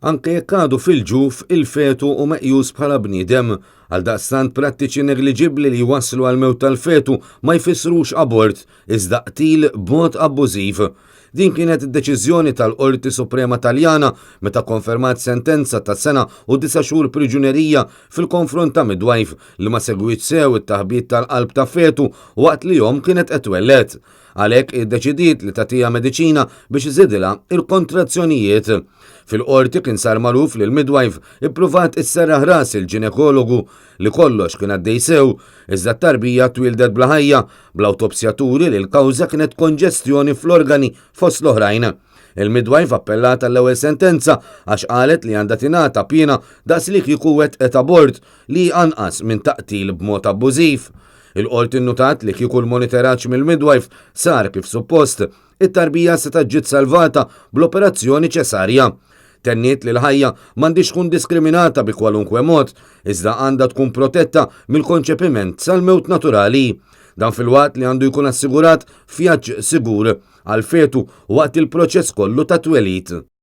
Anke jekk għadu fil-ġuf, il-fetu hu meqjus bħala bniedem. Għaldaqstant prattiċi negliġibbli li jwasslu għall-mewt tal-fetu ma jfissrux abort, iżda qtil b'mod abbużiv. Din kienet id-deċiżjoni tal-Qorti Suprema Taljana meta kkonfermat sentenza ta' sena u disa' xhur priġunerija fil-konfront ta' midwife li ma segwietx sew it-taħbit tal-qalb ta' fetu waqt li omm kienet qed twelled. Għalhekk hi ddeċidiet li tagħtiha mediċina biex iżidilha il-kontrazzjonijiet. Fil-qorti kien sar magħruf li l-midwife ippruvat isserraħ ras il-ġinekologu li kollox kien għaddej sew, iżda t-tarbija twieldet bla ħajja, bl-awtopsja turi li l-kawża kienet konġestjoni fl-organi fost l-oħrajn. Il-midwife appellat għall-ewwel sentenza għax qalet li għandha tingħata piena daqs li kieku wettqet abort li hi anqas minn ta' qtil b'mod abbużiv. Il-Qorti nnutat li kieku l-monitoraġġ mill-midwife sar kif suppost, it-tarbija setgħet ġiet salvata bl-operazzjoni ċesarja. Tenniet li l-ħajja m'għandhiex tkun diskriminata bi kwalunkwe mod, iżda għandha tkun protetta mill-konċepiment sal-mewt naturali. Dan filwaqt li għandu jkun assigurat vjaġġ sigur għall-fetu waqt il-proċess kollu tat-twelid.